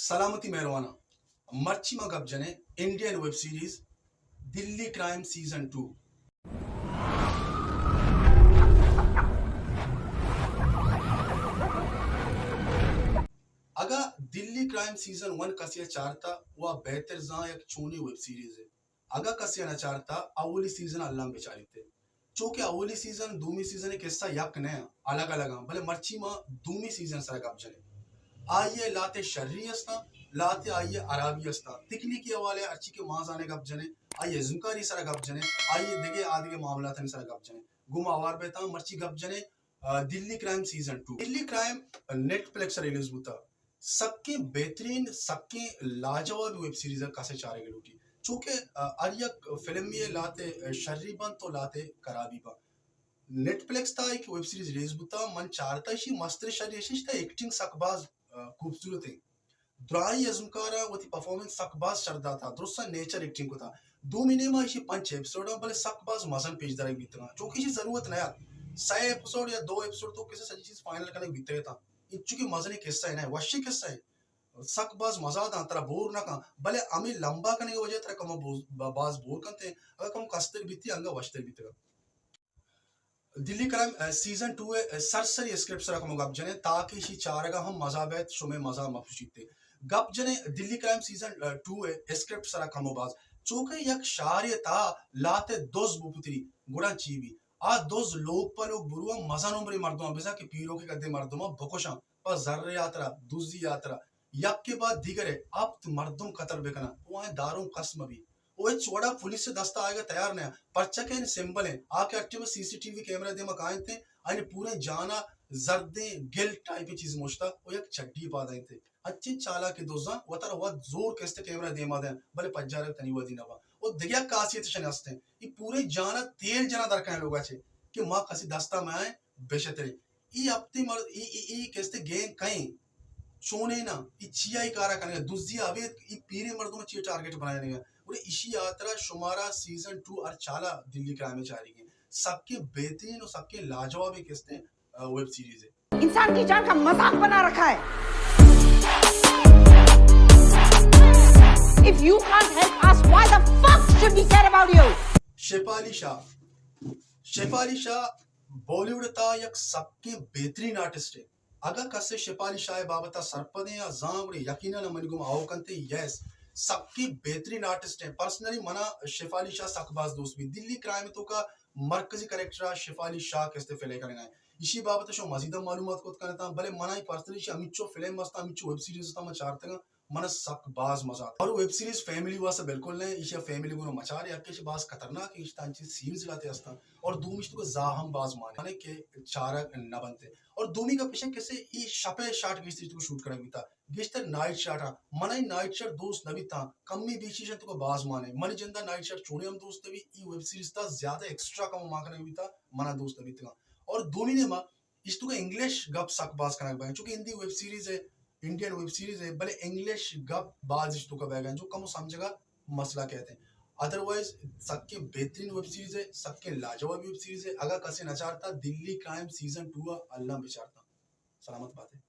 سلامتی مہرواناں، مرچی ما گپ جنیں انڈین ویب سیریز دلی کرائم سیزن ٹو۔ اگاں دلی کرائم سیزن ون کسے ءَ چارتا، وا بہتر زان یک چونیں ویب سیریز ہے۔ اگاں کسے ءَ نہ چارتا، اولی سیزن ءَ الم بچاریت۔ چونکہ اولی سیزن، دومی سیزن ءِ قصہ یک نہ، الگ الگ آں، بلے مرچی ما دومی سیزن سرا گپ جنیں۔ آئی ءَ لاتے شری استاں، لاتے آئی ءَ حرابی استاں۔ تکنیکی حوالے ءَ ہرچی کہ ما زانیں گپ جنیں، آئی ءِ ازمکاری سرا گپ جنیں، آئی ءِ دگہ آ دگہ معاملاتانی سرا گپ جنیں۔ گوں ما ہوار بیتاں، مرچی گپ جنیں، آ، دلی کرائم سیزن ٹو۔ دلی کرائم نیٹ فلکس ءَ ریلیز بوتا۔ سکیں بہترین، سکیں لاجواب ویب سیریز ءَ کسے چارگ لوٹی۔ چونکہ، آ، ہر یک فلمے ءَ لاتے شری بنت تو لاتے خرابی بنت۔ نیٹ فلکس تہا ایک ویب سیریز ریلیز بوتا، من چارتا، ایشی مستر شری ایشی، ایشی تہا ایکٹنگ سک باز، آ، خوبصورت ہے۔ درائیں ازمکاراں وتی پرفارمنس سک باز شر داتا، درستاں نیچر ایکٹنگ کتا۔ دومی نیما ایشی پنچ ایپیسوڈ آں، بلے سک باز مزن پیش دارگ بیتگاں، چونکہ ایشی ضرورت نہ ات۔ سئے ایپیسوڈ یا دو ایپیسوڈ تو کسے سجی چیز فائنل کنگ بیتگ اتاں۔ انچو کہ مزنیں قصہ ہے نہ، وشیں قصہ ہے۔ سک باز مزہ داں، ترا بور نہ کن، بلے ہمیں لمبا کنگ وجہ ترا کم بوز-، با-، باز بور کنتے۔ اگر کم کستر بیتی، انگا وشتر بیتگا۔ دلی کرائم، آ، سیزن ٹو ءِ، آ، سرسری اسکرپٹ سرا کمو گپ جنیں تاکہ ایشی چارگا ہم مزہ بیت، شمے مزہ مپشیت۔ گپ جنیں دلی کرائم سیزن، آ، ٹو ءِ اسکرپٹ سرا کمو باز۔ چونکہ یک شہرے تہا لاتے دز بپتری، گڑا چی بی؟ آ دز لوگ پہ لوگ برو، مزن عمریں مردماں بزاں کہ پیروکیں قدیں مردماں بکشاں، پہ زرے ہاترا، دزی ہاترا، یکے بعد دیگرے ہپت مردم قتل بکناں، او آئیں داروں کس مبی۔ او ہچ وڑا پولیس ءِ دست ءَ آیگ ءَ تیار نہ، پرچا کہ آئی سمبل ایں، آ کہ ہر ٹائم سی سی ٹی وی کیمرہ ءِ دیما کاینت، آئی پوریں جان ءَ زردیں گل ٹائپ چیز مشتا، او یک چڈی پادا انت۔ انچیں چالاکیں دزاں وتارا وت زور کست کیمرہ ءِ دیما دیں، بلے پجارگ تنی وہدی نہ باں۔ او دگہ یک خاصیت شن ہستیں، ای پوریں جان ءَ تیل جنا درکائیں لوگا چے کہ ما کسی دستا مہ آئیں بشتریں۔ ای ہپتے مر-، ای، ای، ای کستے گینگ کئیں؟ چونیں نا؟ ای چیا ای کارا کنگا؟ دزی ابید ای پیریں مردم چی ٹارگٹ بنائینگا؟ گڑا اشی ہاترا شمارا سیزن ٹو ہر چالا دلی کرائم چاریگیں۔ سکیں بہترین و سکیں لاجوابیں کستے، آ، ویب سیریز ہے۔ انسان کی جان کا مذاق بنا رکھا ہے۔ If you can't help us, why the fuck should we care about you? Shefali Shah. Shefali Shah Bollywood تا یک سکیں بہترین آرٹسٹ ہے۔ اگاں کسے شیفالی شاہ ءِ بابت ءَ سرپدیں یا زان گڑے یقیناً منی گوما آؤ کنتے، یس، سکیں بہترین آرٹسٹ ہیں۔ پرسنلی منا شیفالی شاہ سک باز دوست بی۔ دلی کرائم توکا مرکزی کریکٹر ءَ شیفالی شاہ کستے پلے کنگا ہے۔ ایشی بابت ءَ شما مزید ہم معلومات کت کنتاں، بلے منا ای پرسنلی ایشی ہمینچو فلم استا، ہمینچو ویب سیریز استا، من چارتگاں، منا سک باز مزہ آتا۔ اور ویب سیریز فیملی واسطہ بالکل نہیں، ایشی فیملی گونو مچار، یک ایشی باز خطرناک ہے، ایشی تانچی سینز لاتے استا، اور دوم ایشی تو زاہم باز مانے، مانے کہ چارگ نہ بنتے۔ اور دومی گپ ایش انت کہ سے ای شپ ءِ شاٹ گیشتر تو شوٹ کنگ بیتا، گیشتر نائٹ شاٹ آں۔ من ای نائٹ شاٹ دوست نہ بیتاں، کمی بیشی شن تو باز مانے۔ منی جندا نائٹ شاٹ چونے ہم دوست نہ بی، ای ویب سیریز تا زیادہ ایکسٹرا کم ما کنگ بیتا، منا دوست نہ بیتگاں۔ اور دومی نیما ایش تو انگلش گپ سک باز کنگ بائیں، چونکہ ہندی ویب سیریز ہے، انڈین ویب سیریز ہے، بلے انگلش گپ باز ایش تو کا بیگا جو کم سمجھگا مسئلہ کہتے ہیں۔ ادروائز سکیں بہترین ویب سیریز ہے، سکیں لاجواب ویب سیریز ہے۔ اگر کسے نہ چارتا دلی کرائم سیزن ٹو ءَ الم بچارتا۔ سلامت بات ہے۔